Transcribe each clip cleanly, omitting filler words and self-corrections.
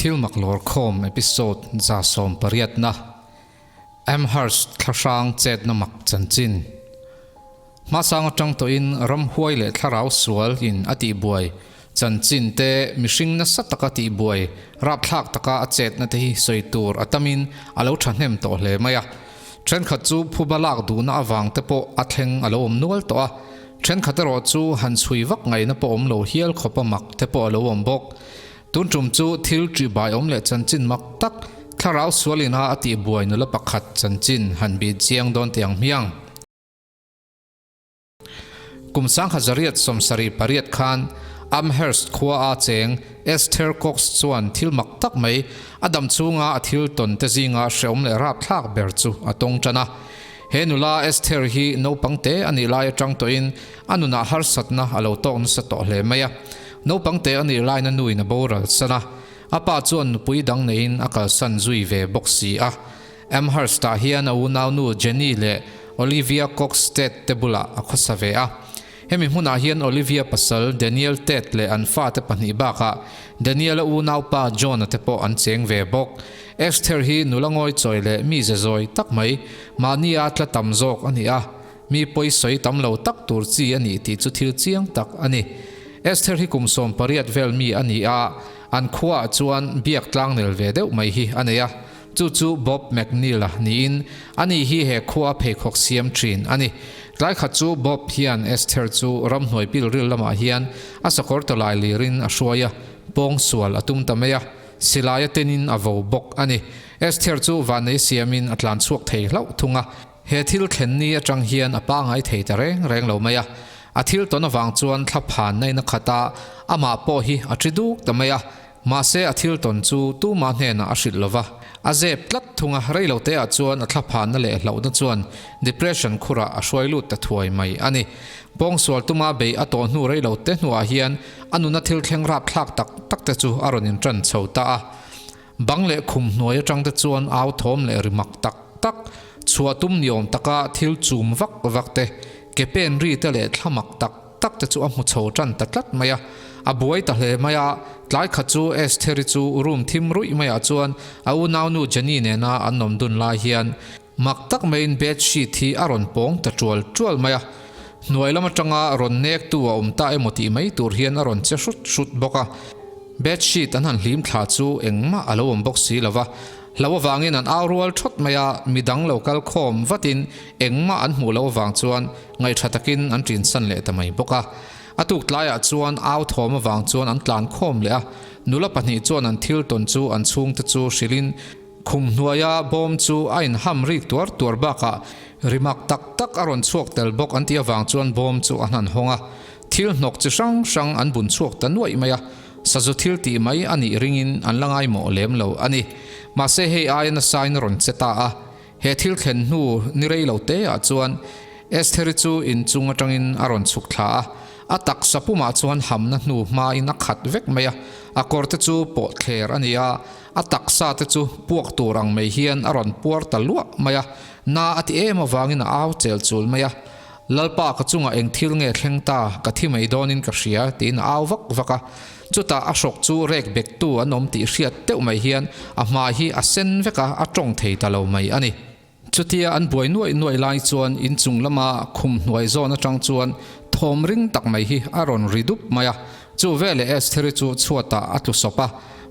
Thil mak lawr khawm episode 180 na Amherst thlahrang chetna mak chanchin. Hmasang atang tawhin ramhuai leh thlarau sual in a tihbuai chanchin te mihring nasa taka tihbuai rapthlak taka a chetna te hi sawi tur a tamin a lo thahnem tawh hle mai a. Thenkhat chu phuba lak duhna avang te pawh a thleng a lo awm nual tawh a, thenkhat erawh chu han chhui vak ngaihna pawh awm lo hial khawp a mak te pawh a lo awm bawk. Tun tum chu thil ṭihbai awm leh chanchin mak tak, thlarau sualina a tihbuai nula pakhat chanchin han bih chiang dawn teh ang hmiang. Kum 1978 khan Amherst khua a cheng Esther Cox chuan thil mak tak mai a dam chhunga a thil tawn te zinga hreawm leh rapthlak ber chu a tawng tan a. He nula Esther hi naupang te a nih lai atang tawhin a nunah harsatna a lo tawk nasa tawh hle mai a. Naupang te a nih laina nuin a boral san a, a pa chuan nupui dang neiin a kalsan zui ve bawk si a. Amherst-ah hian a unaunu Jenny leh Olivia Cox Tate te bulah a khawsa ve a. Hemi hmunah hian Olivia pasal Daniel Tate leh an fate pahnih bakah Daniel-a unaupa John-a te pawh an cheng ve bawk. Esther hi nula ngawi chawi leh mi ze zawi tak mai, mahnia tla tam zawk a ni a, mi pawi sawi tam lo tak tur chi a ni tih chu thil chiang tak a ni. Esther hi kum 18 vel mi a ni a, an khuaah chuan biak tlangnel ve deuh mai hi a nei a. Chu chu Bob McNeil-a niin, ani hi he khua pheikhawk siam thin a ni. Tlai khat chu Bob hian Esther chu ramhnuai pilril lamah hian a sakawr tawlai lirin a hruai a, pawng sual a tum ta mai a, silai a tenin a vo bawk a ni. Esther chu vannei siamin a tlan chhuak thei hlauh thung a. He thil thlen ni atang hian a pangai thei ta reng reng lo mai a. A thil tawn avang chuan thla phan na in a khat a, amah pawh hi a thi duk ta mai a. Mahse a thil tawn chu tuma hnenah a hrilh lova, a zep tlat thung a, rei lo teah chuan a thlaphanna leh hlauhna chuan depression khurah a hruai lut ta thuai mai a ni. Pawngsual tuma bei a tawh hnu rei lo te hnuah hian a nuna thil thleng rapthlak tak tak te chu a rawn inṭan chho ta a. Bang leh khum hnuai atang te chuan au thawm leh ri mak tak tak, chhuah tum ni awm taka thil chum vak vak te, ke pen ri te leh thla mak tak tak te chu a hmu chho tan ta tlat mai a, a buai ta hle mai a, tlai khat chu Estheri chu room thim ruih maiah chuan a unaunu Jenny nena an awm dun lai hian mak tak maiin bed sheet hi a rawn pawng ta tual tual mai a, hnuai lam atanga rawn nek tu a awm ta emaw tih mai tur hian a rawn che hrut hrut bawk a, bed sheet an han hlim thla chu engmah a lo awm bawk si lo va. Hlo avangin an au rual thawt mai a, midang lo kal khawm vatin engmah an hmuh loh avang chuan ngaihṭha takin an ṭinsan leh ta mai bawk a. A tuk tlaiah chuan au thawm avang chuan an tlan khawm leh a, nula pahnih chuan an thil tawn chu an chhungte chu hrilhin khum hnuaia bawm chu a inham rik tuar tuar bakah ri mak tak tak a rawn chhuak tel bawk an tih avang chuan bawm chu an han hawng a, thil hnawk chi hrang hrang an bun chhuak ta nuaih mai a. Sazu thil tih mai a nih ringin an la ngaimawh lem lo a ni. Mahse hei aia nasain a rawn che ta a. He thil thlen hnu ni rei lo te ah chuan Estheri chu inchung atangin a rawn chhuk thla a. A taksa pumah chuan hamna hnu hmain a khat vek mai a. A kawr te chu pawh thler a ni a, a taksa te chu puak tur ang mai hian a rawn puar ta luah mai a. Na a ti em avangin a au chel chul mai a. Lalpa ka chungah eng thil nge thleng ta, ka thi mai dawnin ka hria, tiin a au vak vak a. Chutah a hrawk chu rek bektu an awm tih hriat deuh mai hian a hmai hi a sen vek a, a tawng thei ta lo mai a ni. Chutia an buai nuaih nuaih lai chuan inchung lama khum hnuai zawn atang chuan thawm ring tak mai hi a rawn ri dup mai a. Chu veleh Estheri chu chhuatah a tlu sawp a,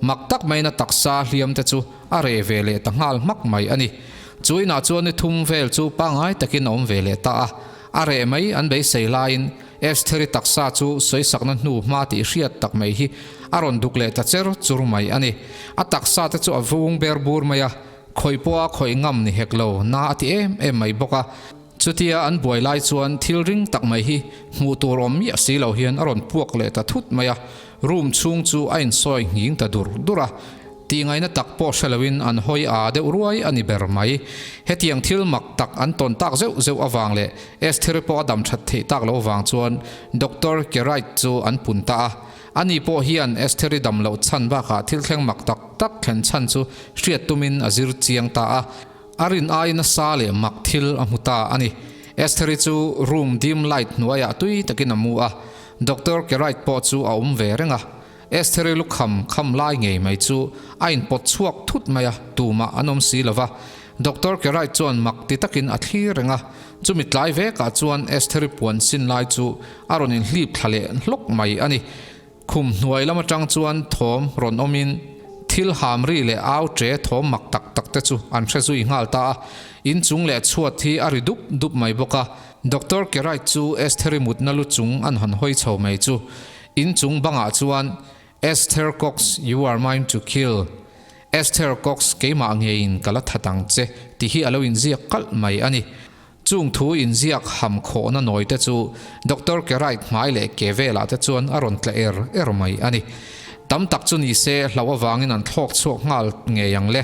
mak tak maiin a taksa hliam te chu a reh ve leh ta nghal hmak mai a ni. Chu inah chuan ni thum vel chu pangngai takin a awm ve leh ta a, a reh mai an beisei laiin Estheri taksa chu sawisakna hnu hma tih hriat tak mai hi a rawn duk leh ta cher chur mai a ni. A taksa te chu a vung ber bur mai a, khawih pawha khawih ngam ni hek lo na a ti em em mai bawk a. Chutia an buai lai chuan thil ring tak mai hi hmuh tur awm miah si lo hian a rawn puak leh ta thut mai a, room chhung chu a insawi nghing ta dur dur a. Tihngaihna tak pawh hre loin an hawi aa deuh ruai a ni ber mai. Hetiang thil mak tak an tawn tak zeuh zeuh avang leh Estheri pawh a dam that theih tak loh avang chuan Doctor Kerait chu an pun ta a. Ani pawh hian Estheri dam loh chhan bakah thil thleng mak tak tak thlen chhan chu hriat tumin a zir chiang ta a. A rin aiin nasa leh mak thil a hmu ta a ni. Estheri chu room dim light hnuaiah tui takin a mu a. Doctor Kerait pawh chu a awm ve reng a. Estheri lukham kham lai ngei mai chu a inpawt chhuak thut mai a, tumah an awm si lo va. Doctor Kerait chuan mak ti takin a thlir reng a, chumi tlai vekah chuan Estheri puan sin lai chu a rawn inhlip thla leh hlawk mai a ni. Khum hnuai lam atang chuan thawm rawn awmin thil ham ri leh au ṭe thawm mak tak tak te chu an hre zui nghal ta a, inchung leh chhuat hi a ri dup dup mai bawk a. Doctor Kerait chu Estheri mutna lu chung an han hawi chho mai chu inchung bangah chuan Esther Cox, you are mine to kill. Esther Cox, keimah ngeiin ka la that ang che tih hi a lo inziak kalh mai a ni. Chung thu inziak ham khawhna nawi te chu Doctor Kerait hmai leh ke velah te chuan a rawn tla er er mai a ni. Tam tak chu ni se hlauh avangin an thlawk chhuak nghal ngei ang le.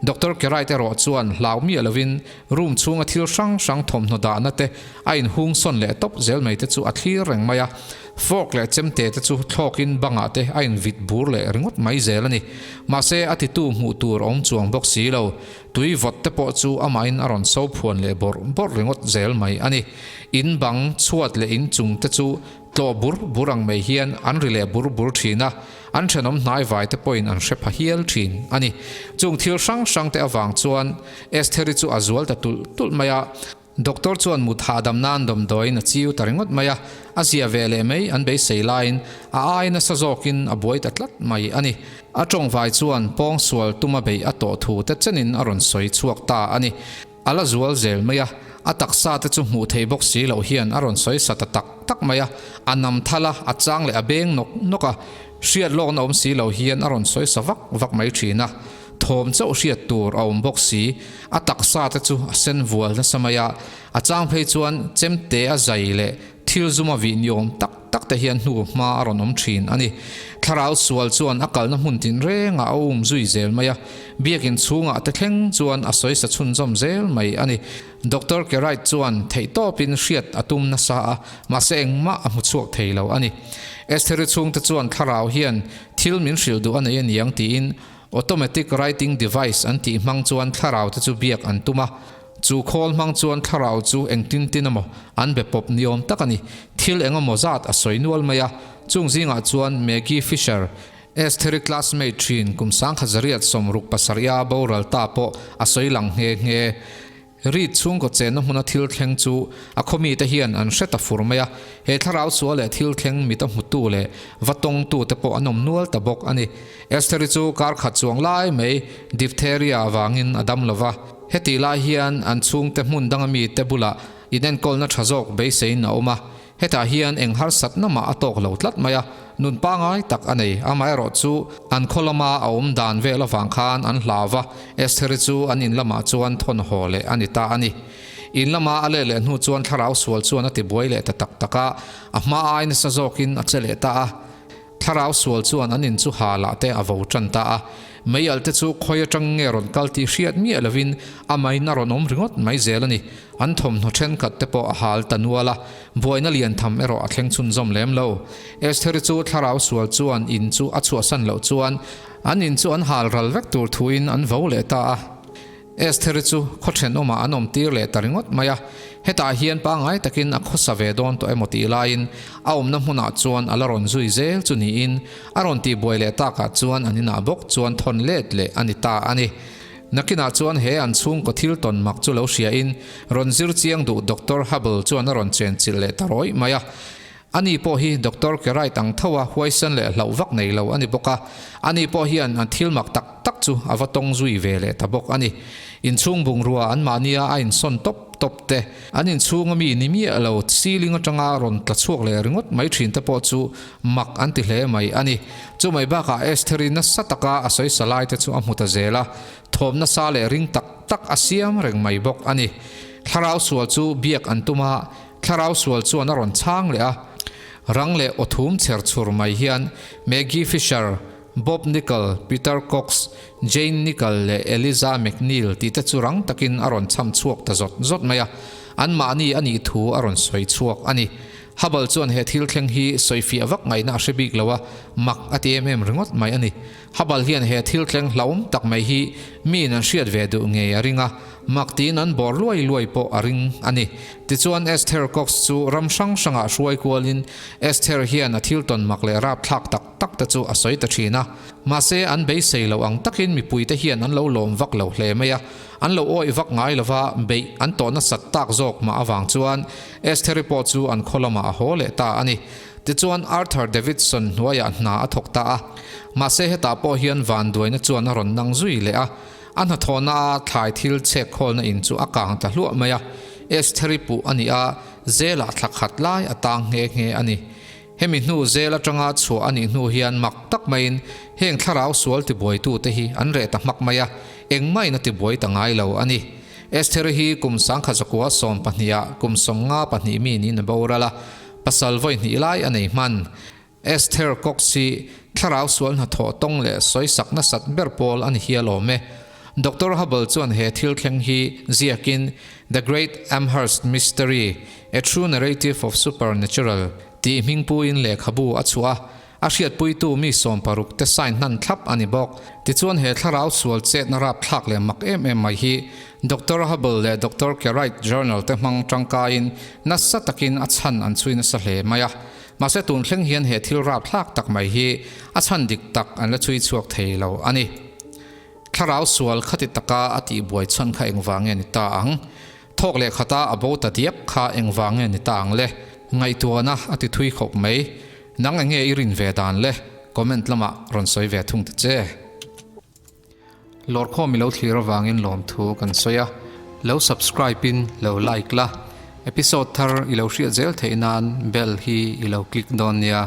Doctor Kerait erawh chuan hlau miah lovin room chhunga thil hrang hrang thawmhnaw dahna te a inhung sawn leh tawp zel mai te chu a thlir reng mai a. Fork leh chemte te chu thlawkin bangah te a invit bur leh ringawt mai zel a ni. Mahse, a titu hmuh tur a awm chuang bawk si lo. Tui vawt te pawh chu amahin a rawn so phuan leh bawrh bawrh ringawt zel mai a ni. In bang, chhuat leh in chung te chu tlawh bur bur ang mai hian an ri leh bur bur thin a, an thenawm hnai vai te pawhin an hre pha hial thin a ni. Chung thil hrang hrang te avang chuan Estheri chu a zual ta tulh tulh mai a. Doctor chuan mut hahdam nan dawmdawiin a chiu ta ringawt mai a, a zia ve leh mai an beisei laiin a ai nasa zawkin a buai ta tlat mai a ni. A tawngvai chuan pawngsual tuma beih a tawh thu te chenin a rawn sawi chhuak ta a ni. A la zual zel mai a, a taksa te chu hmuh thei bawk si loh hian a rawn sawi sa ta tak tak mai a, a nam thal a, a chang leh a beng nawk nawk a, hriat lawkna awm si lo hian a rawn sawi sa vak vak mai thin a. Thawm chauh hriat tur a awm bawk si, a taksa te chu a sen vual nasa mai a, a chang phei chuan chemte a zai leh thil zum a vih ni awm tak tak te hian hnu hma a rawn awm thin a ni. Thlarau sual chuan a kalna hmun tin rengah a um zui zel mai a, biakin chhungah te thleng chuan a sawi sa chhunzawm zel mai a ni. Doctor Kerait chuan theihtawpin hriat a tum nasa a, mahse engmah a hmu chhuak thei lo a ni. Estheri chhungte chuan thlarau hian thil min hrilh duh a nei aniang tiin Automatic writing device an tih hmang chuan thlarau te chu biak an tum a, chu khawl hmang chuan thlarau chu engtin tin emaw an be pawp ni awm tak a ni. Thil eng emaw zat a sawi nual mai a, chung zingah chuan Maggie Fisher, Estheri classmate thin kum 1967 a boral ta pawh a sawi lang nghe nghe. Reed chhungkaw chenna hmuna thil thleng chu a khawmite hian an hre ta fur mai a, he thlarau sual leh thil thleng mita hmutu leh va tawngtute pawh an awm nual ta bawk a ni. Estheri chu kar khat chuang lai mai diphtheria avangin a dam lo va, hetih lai hian an chhungte hmun danga mite bulah inenkawlna tha zawk beiseiin a awm a, Hetah hian eng harsatna mah a tawk lo tlat mai a, nun pangai tak a nei. Amaherawh chu an khaw lama a awm dan vel avang khan an hlau va, Estheri chu an in lamah chuan thawn haw leh a ni ta a ni. In lama a let leh hnu chuan thlarau sual chuan a tibuai leh ta tak tak a, a hma ai nasa zawkin a che leh ta a. Thlarau sual chuan an in chu ha lah te a vo tan ta a, meialh te chu khawi atang nge rawn kal tih hriat miah lovin a main a rawn awm ringawt mai zel a ni. An thawmhnaw thenkhat te pawh a hal ta nual a, buaina lian tham erawh a thleng chhunzawm lem lo. Estheri chu thlarau sual chuan in chu a chhuahsan loh chuan an in chu an hal ral vek tur thuin an vo leh ta a. Estheri chu khaw thenawmah an awm tir leh ta ringawt mai a, hetah hian pangngai takin a khawsa ve dawn tawh emaw tih laiin a awmna hmunah chuan a la rawn zui zel chu niin a rawn tihbuai leh takah chuan an inah bawk chuan thawn let leh a ni ta a ni. Nakinah chuan he an chhungkaw thil tawn mak chu lo hriain rawn zir chiang duh Doctor Hubble chuan a rawn chenchilh leh ta rawih mai a. Ani pawh hi Doctor Kerait ang tho a huaisen leh hlauh vak nei lo a ni bawk a, ani pawh hian an thil mak tak tak chu a va tawng zui ve leh ta bawk a ni. Inchhung bungrua an mahnia a insawn tawp tawp te, an inchhunga mi ni miah lo ceiling atanga rawn tla chhuak leh ringawt mai thin te pawh chu mak an ti hle mai a ni. Chumai bakah Estheri nasa taka a sawi sa lai te chu a hmu ta zel a, thawm nasa leh ring tak tak a siam reng mai bawk a ni. Thlarau sual chu biak an tum a, Thlarau sual chuan a rawn chhang leh a, rang leh aw thum chher chhur mai hian Maggie Fisher, Bob Nickel, Peter Cox, Jane Nickel leh Eliza McNeil tih te chu rang takin a rawn chham chhuak ta zawt zawt mai a, anmahni a nih thu a rawn sawi chhuak a ni. Hubble chuan he thil thleng hi sawifiah vak ngaihna a hre bik lo a, mak a ti em em ringawt mai a ni. Hubble hian he thil thleng hlauhawm tak mai hi miin an hriat ve duh ngei a ring a. Mak tiin an bawr luai luai pawh a ring a ni. Tichuan Esther Cox chu ram hrang hrangah hruai kualin Esther hian a thil tawn mak leh rapthlak tak tak te chu a sawi ta thin a. Mahse an beisei lo ang takin mipuite hian an lo lawm vak lo hle mai a. An lo awih vak ngai lova beih an tawh nasat tak zawk mah avang chuan Estheri pawh chu an khaw lamah a haw leh ta a ni. Tichuan Arthur Davidson hnuaiah hna a thawk ta a. Mahse hetah pawh hian vanduaina chuan a rawn nang zui leh a. A hnathawhna a thlai thil chhek khawlna in chu a kang ta hluah mai a. Estheri puh a ni a, zelah thla khat lai a tang nghe nghe a ni. Hemi hnu zel atanga chhuah a nih hnu hian mak tak maiin heng thlarau sual tibuaitute hi an reh ta hmak mai a, engmahin a tibuai ta ngai lo a ni. Estheri hi kum sangkhazakua sawmpahniha kum 52 mi niin a boral a, pasal vawi hnih lai a nei hman. Esther Cox hi thlarau sual hnathawh tawng leh sawisak nasat ber pawl a ni hial awm e. Doctor Hubble chuan he thil thleng hi ziakin The Great Amherst Mystery, A True Narrative of Supernatural tih hmingpuiin lehkhabu a chhuah a, a hriatpuitu mi 60 te sign hnan thlap a ni bawk. Tichuan he thlarau sual chetna rapthlak leh mak em em mai hi Doctor Hubble leh Doctor Kerite journal te hmang tangkaiin nasa takin a chhan an chhui nasa hle mai a. Mahse tun thleng hian he thil rapthlak tak mai hi a chhan dik tak an la chhui chhuak thei lo a ni. Thlarau sual khati taka a tihbuai chhan kha engvang nge ni ta ang? Thawk leh khata a bo ta diak kha engvang nge ni ta ang le? Ngaihtuahna a ti thui khawp mai. Nang enge i rin ve dan le? Comment lamah rawn sawi ve thung ta che. Lawrkhawm i lo thlir avangin lawmthu kan sawi a, lo subscribe in lo like la, episode thar i lo hriat zel theih nan bell hi i lo click dawn nia.